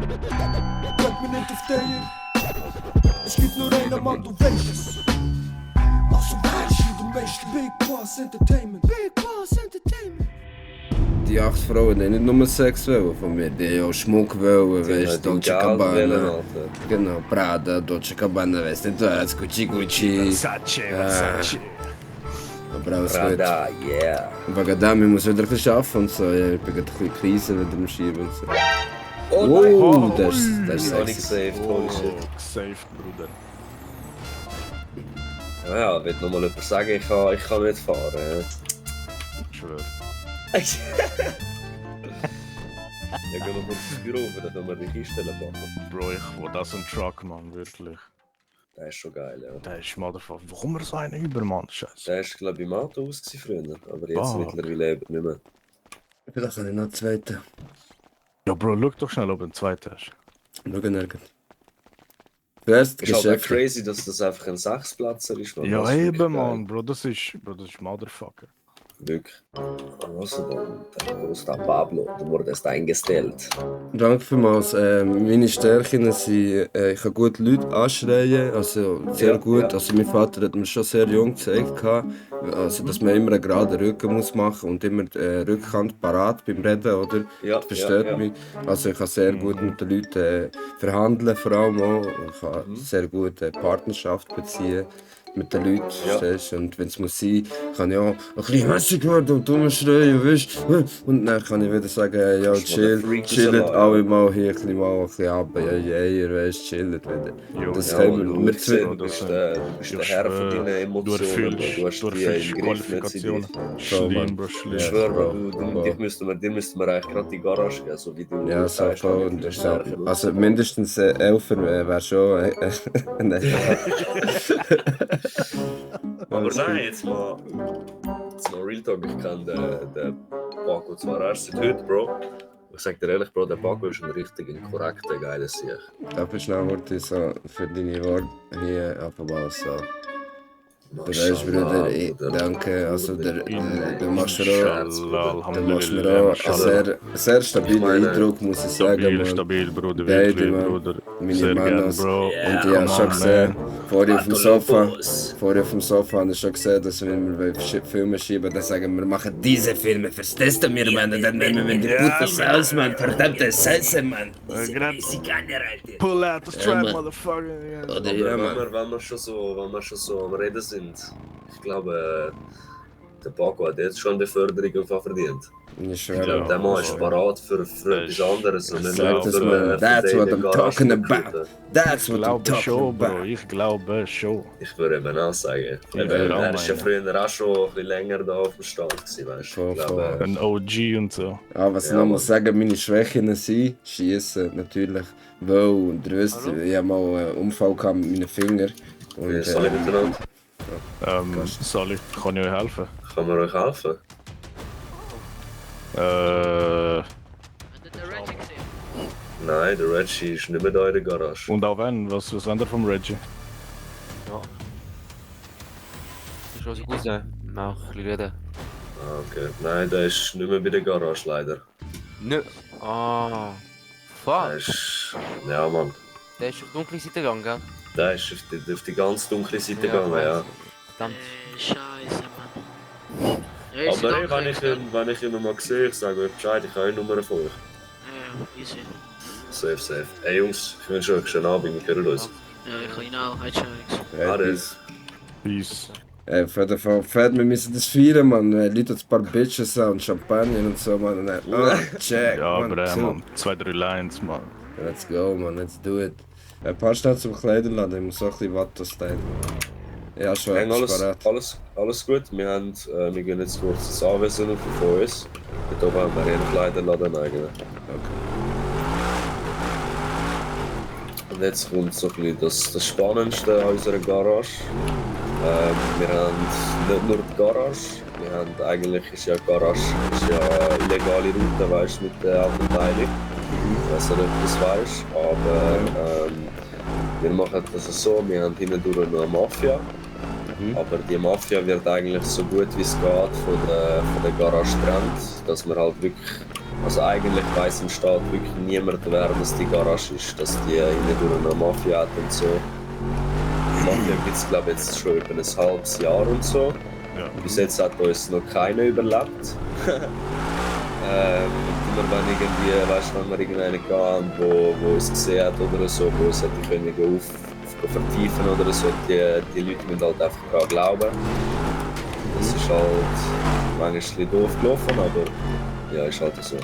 Bleib mir nicht auf der. Es gibt nur einen Mann, du weißt es. Also weißt du, du weißt Big Boss Entertainment. Big Boss Entertainment. Die 8 Frauen haben nicht nur Sex wollen von mir, die haben auch Schmuck wollen, weißt du, Dolce Gabbana. Genau, Prada, Dolce Gabbana, weißt du, das Gucci. Versace. Aber alles gut. Prada, yeah. Wegen dem, ich muss wieder ein bisschen arbeiten und so, ja, ich bin gerade ein bisschen Krise wieder am Schieben und so. Oh Oh, das ist Ich habe nicht sexy. gesaved, holy shit. Gesaved, Bruder. Ja, wird noch mal jemand sagen, ich kann nicht fahren. Ich schwör. Ja, gehen wir kurz ins Büro, dann können wir die Kiste machen. Bro, ich will das ein Truck, Mann, wirklich. Das ist schon geil, ja. Der ist Motherfucker. Warum er so einen über, Mann? Scheiße. Der war, glaube ich, im Auto aus früher, aber jetzt Fuck. mittlerweile eben nicht mehr. Vielleicht habe ich noch einen zweiten. Ja, Bro, schau doch schnell, ob du einen zweiten hast. Schau nirgends. Zuerst Ist halt auch Geschäfte. crazy, dass das einfach ein Sechsplatzer ist. Mann. Ja, Das ist wirklich eben, geil. Mann, Bro, das ist Motherfucker. Wirklich. Also dann großer Pablo, du wurdest eingestellt. Danke vielmals. Meine Stärken sind, ich kann gut Leute anschreien, also sehr Ja, gut. ja. Also mein Vater hat mir schon sehr jung gezeigt, also, dass man immer einen geraden Rücken muss machen und immer Rückhand parat beim Reden, oder? Ja, Versteht ja. mich? Also ich kann sehr gut mit den Leuten verhandeln, vor allem auch. Ich kann sehr gut Partnerschaft beziehen mit den Leuten, Ja. verstehst du? Und wenn es muss sein, kann ich auch ein bisschen hässlich werden und rumschreien, weißt du? Und dann kann ich wieder sagen, ja, Kannst du mal den Freak chillt rauslassen, alle ja. mal hier ein bisschen runter, ja, weißt du, chillt wieder. Jo, Das Ja, können und wir. Wir ich sehe, zwei, du bist der Herr von deinen Emotionen. Du hast die im Griff, nicht sie dich. Schlimm, Bro, Ich schlimm. schwöre, Bro, Bro, Bro. dir müssten wir eigentlich gerade die Garage geben, so wie du ja, so sagst. voll. Und so. Also mindestens 11 wäre schon. Nein. Aber nein, jetzt mal Real Talk, ich kenne den Paco zwar erst seit heute, Bro. Ich sag dir ehrlich, Bro, der Paco ist ein richtig korrekter, geiler Sieg. Darf ich schnell Worte so für deine Worte hier einfach so. Du weißt, Bruder, danke. Also, du machst mir auch einen sehr stabilen Eindruck, muss ich sagen. Man. Stabil, Bruder, Beide, wirklich, man. Bruder. Meine Sehr gern, Manos. Bro. Und ich habe schon gesehen, vorher auf dem Sofa habe ich schon gesehen, dass wenn wir Filme schieben, dann sagen wir machen diese Filme, verstehst du mir, Mann? Und dann nehmen wir die gute Salz, Mann, verdammte Salsa, Mann. Pull out the strap, Mann. motherfucker. Oder Aber ja, Mann. wenn wir schon so am Reden sind, ich glaube, der Paco hat jetzt schon die Förderung verdient. Ich Ich schwöre. glaube, der Mann ist parat für etwas anderes. Und nicht Sag das, für man. That's what I'm talking about. Recruiter. That's Ich what I'm glaube talking schon, Bro. about. Ich glaube schon. Ich würde eben auch sagen. Ja, Er auch ist ja meinen. früher auch schon ein bisschen länger da auf dem Stand gewesen, weißt du. Voll, Ich glaube, Ein OG und so. Ja, was ich Ja, noch Mann. muss sagen, meine Schwächen sind, schießen natürlich. Weil, und ihr wisst, ich habe mal einen Unfall gehabt mit meinen Fingern. Und, wie soll ich miteinander? Sally, kann ich euch helfen? Kann man euch helfen? Nein, der Reggie ist nicht mehr da in der Garage. Und auch wenn, was wollt ihr vom Reggie? Das ist unser Cousin. Mach ein bisschen reden. Ah, okay. Nein, der ist nicht mehr bei der Garage, leider. Nö. Ah. Der Fuck. ist... Ja, Mann. Der ist auf die dunkle Seite gegangen, gell? Der ist auf die ganz dunkle Seite Ja, gegangen, ich ja. weiß. Verdammt. Scheiße, Mann. Ja, ist Aber danke, ey, wenn ich ihn mal sehe, ich sage euch Bescheid, ich habe eine Nummer von euch. Ja, easy. Safe, safe. Ey Jungs, ich wünsche euch einen schönen Abend, wir hören uns. Ja, ich kann ihn auch. Hat schon nichts. Alles. Peace. Auf jeden Fall fett, wir müssen das feiern, man. Leute ein paar Bitches an und Champagner und so, man. Und dann, check, Ja, man. aber Chill. man, 2-3 Lines, man. Let's go, man, let's do it. Ein paar schnell zum Kleiderladen, ich muss auch ein bisschen Watto-Style. Ja, schon Nein, etwas parat. alles gut. Wir gehen jetzt kurz ins Anwesen von uns. Dort oben haben wir einen Kleiderladen eigentlich. Okay. Und jetzt kommt so ein bisschen das Spannendste an unserer Garage. Wir haben nicht nur die Garage, wir haben eigentlich ist ja die Garage ist ja eine illegale Route, weißt du, mit den Autoteilen. Ich weiß nicht, ob du das weißt, aber wir machen das so, wir haben hindurch noch eine Mafia. Aber die Mafia wird eigentlich so gut wie es geht von der Garage getrennt, dass wir halt wirklich Also eigentlich weiss im Staat wirklich niemand, wer das die Garage ist, dass die innen durch eine Mafia hat und so. Die Mafia gibt es glaube ich jetzt schon über ein halbes Jahr und so. Ja. Bis jetzt hat uns noch keiner überlebt. Immer wenn irgendwie, weißt, wenn wir irgendeinen gehen, wo uns gesehen hat oder so, wo uns hätte können vertiefen oder so, die Leute müssen halt einfach daran glauben. Das ist halt manchmal ein bisschen doof gelaufen, aber ja, ist halt so.